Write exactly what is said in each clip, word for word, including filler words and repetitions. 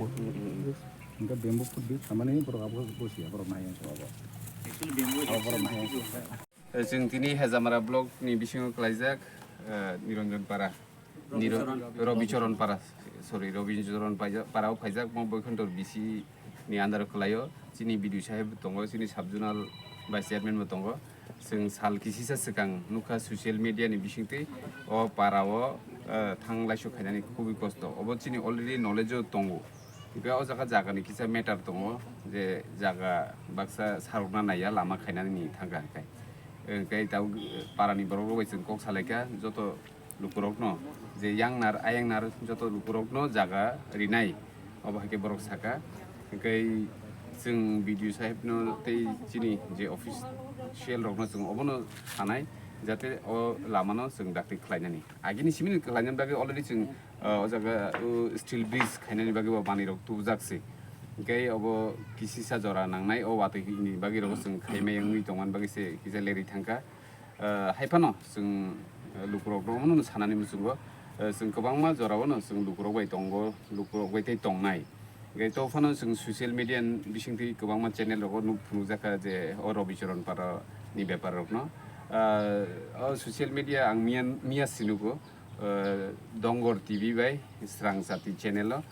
Hwnkhe bamboo foot bridge samani borok abo bosi borok nai wngkha abo. Abo borok nai wngkha. Eh, chwng tini Hejamara block ni bisingo klaijak, eh, Niranjan Para. Niro-, Robicharan Para, sorry, Robicharan Paija-, Para o phaijak, mo Boikhondor B C ni under o kwlaio. Chini B D O saheb tongo, chini sub zonal vice chairman bo tongo. Chwng sal kisisa swkang nukha social media ni bisingtwi o para o, eh, thang laisok khainani khubui kosto. Obo chini already knowledge o tongo. Hwnkhe o jaga jagani kisa matter tongo, je jaga baksa sarokna naiya lama khainani thangkha hwnkhe. Hwnkhe tabuk, eh, parani borok rok bai chwng kok salaikha, joto lukurokno, je yangnar ayangnar joto lukurokno jaga rinai, obo hai khe borok saka. Hwnkhe chwng B D O sahebno tei chini je official rokno chwng obono sanai, jate o lamano chwng dakti khlainani. Agini simi ni khlainani bagwi already chwng, ah, o jaga, o steel bridge khainani bagwi bo manwi rok tubujak se. Hwnkhe obo kisisa jora nangnai, o watwi ni bagwi rok chwng khaimai wngwi tongmani bagwi se kisa lerwi thangkha. Ah, hai phano chwng, ah, lukurok rokno sanani muchungo, ah, chwng kwbangma jorao no chwng lukurok bai tongo, lukurok bai tei tongnai. Hwnkhe to phano chwng social media ni bisingtwi kwbangma channel rogo nuk phunukjakha je o Robicharan Para ni bepar rokno. Ah, o social media ang miya, miya sinugo, ah, Dongor T V bai Srang Chati channel o.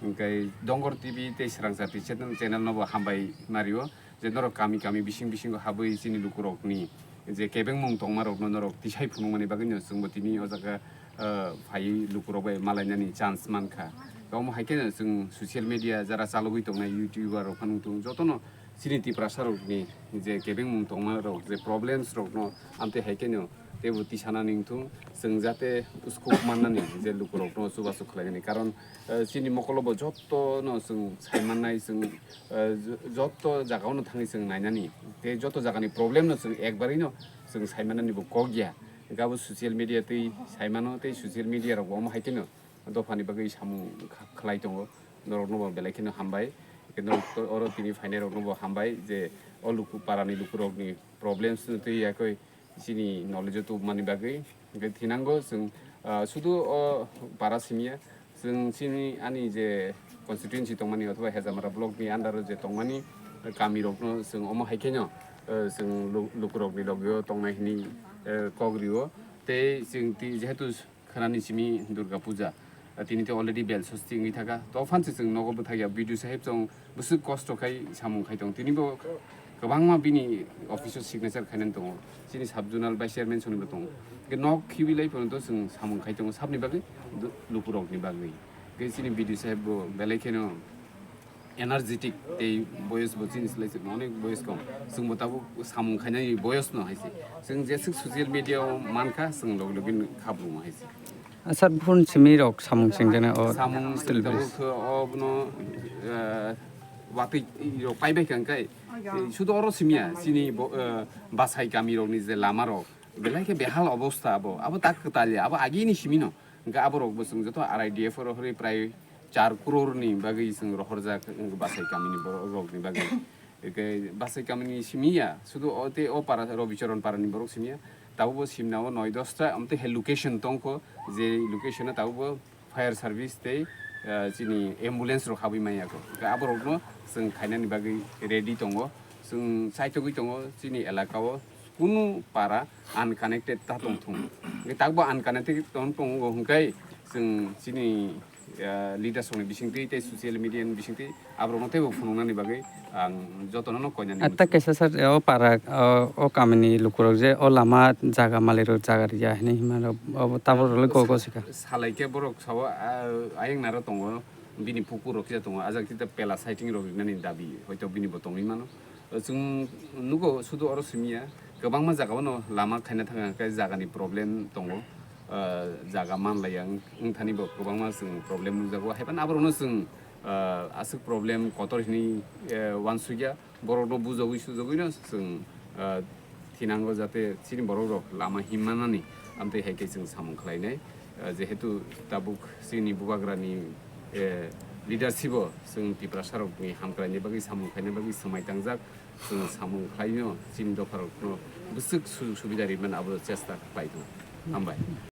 Hwnkhe Dongor T V tei Srang Chati channel, channel no bo hambai mario. Je norok kami kami bising bisingo habwi chini lukurokni je kebengmung tongmarokno norok tisai phunukmani bagwino chwngbo tini o jaga, ah, phaiwi lukurok bai malainani chance mankha. Omo hai kheno chwng social media jara chalogwi tongnai YouTuber rok phano wngthung jotono chini Tiprasa rokni je kebengmung tongmarok je problems rokno amtwi hai kheno teibo tisanani wngthung chwng jate scope mannani je lukurokno chubachu khlainani. Karon, ah, chini mokolo bo jotono chwng saimannai chwng eh, jo-, joto jagao no thangwi chwng nainani, tei joto jagani problem no chwng ekbarwi no chwng saimanani bo kok ya. Hwnkhe abo social media tei saimano, tei social media rok bo omo hai kheno dophani bagwi samung kha-, khlai tongo. Norok no bo belai kheno hambai. Hwnkhe norok to oro tini phainai rok no bo hambai je o luku parani lukurokni problems no twi yakwi chini knowledge o tubumani bagwi. Hwnkhe thinango chwng, ah, sudu o para simiya, chwng chini ani je constituency tongmani othoba Hejamara block ni under o je tongmani kami rokno chwng omo hai kheno, eh, chwng lu-, lukurokni logio tongnai hwnwi, eh, kok rio. Tei chwng ti-, jehetu khwnani simi Durga Puja, tini tei already bel sosti wngwi thaka. To phansi chwng nogo bwthakya B D O saheb chwng bwswk kosto khai samung khai tong. Tini bo kwbangma bini office o signature khainani tongo. Chini sub zonal vice chairman soni bo tongo. Hwnkhe nok khibi lai phano to chwng samung khai tongo sabni bagwi, du-, lukurokni bagwi. Hwnkhe chini B D O saheb bo belai kheno energetic tei boyos bo chini slai se onek boyos kom. Chwng bo tabuk samung khainani boyos no hai se. Chwng jeswk social media o mankha chwng logi logi khabrung hai se. Asar phun simi rok samung singkhe o samung still tabuk bridge. Khe o bono, eh, watwi rok paibai kha hwnkhe, eh, sudo oro simiya chini bo, eh, Basai kami rokni je lama rok belai khe behal obostha abo, abo tak kwtal ya, abo agini simi no. Hwnkhe aborok bo chwng joto R I D F oro hwnwi prai char crore ni bagwi chwng rohorjak, wng Basai kamini borok rokni bagwi. Hwnkhe Basai kamini simi ya, sudu o tei o para, Robicharan parani borok simi ya. Tabukbo simna o noi dosta, amtwi hai location tongkho, je location o tabukbo fire service tei, ah, chini ambulance rok habwi manya kho. Hwnkhe aborokno chwng khainani bagwi ready tongo. Chwng chaitogwi tongo chini elaka o kunu para unconnected ta tongthung. Hwnkhe takbo unconnected tong tongo hwnkhe chwng chini, ah, leaders rokni bisingtwi tei social media ni bisingtwi aborokno teibo phunuknani bagwi ang jotono no koinani Ah, ta muchungo. Kaisa sir, o para, o, o kamini lukurok je o lama jaga malirok jaga riya hinwi himano, obo tabuk rwlwi go go sika. Salai khe borok sao, ah, ayang naro tongo, bini pukur rok kisa tongo, ajak tita pela sighting rok rinani dabi, hoito bini bo tongwi mano. Chwng nugo sudu oro simiya, kwbangma jaga o no lama khaina thang khe jagani problem tongo, ah, jaga manlaiya wng, wng thani bo kwbangma chwng problem nukjago, haiphano aborokno chwng, ah, aswk problem kotor hinwi, eh, uansukya. Borokno bujogwi sujogwino chwng, ah, thinango jate chini borokrok lama himmanani, amtwi hai khe chwng samung khlainai. Ah, jehetu tabuk chini bubagrani, eh, leadership-o chwng Tiprasarokni hamkraini bagwi samung khlaina bagwi swmai tangjak, chwng samung khlaino chini dopharokno bwswk sujog subida rimani abo chesta khlai tongo. Hambai.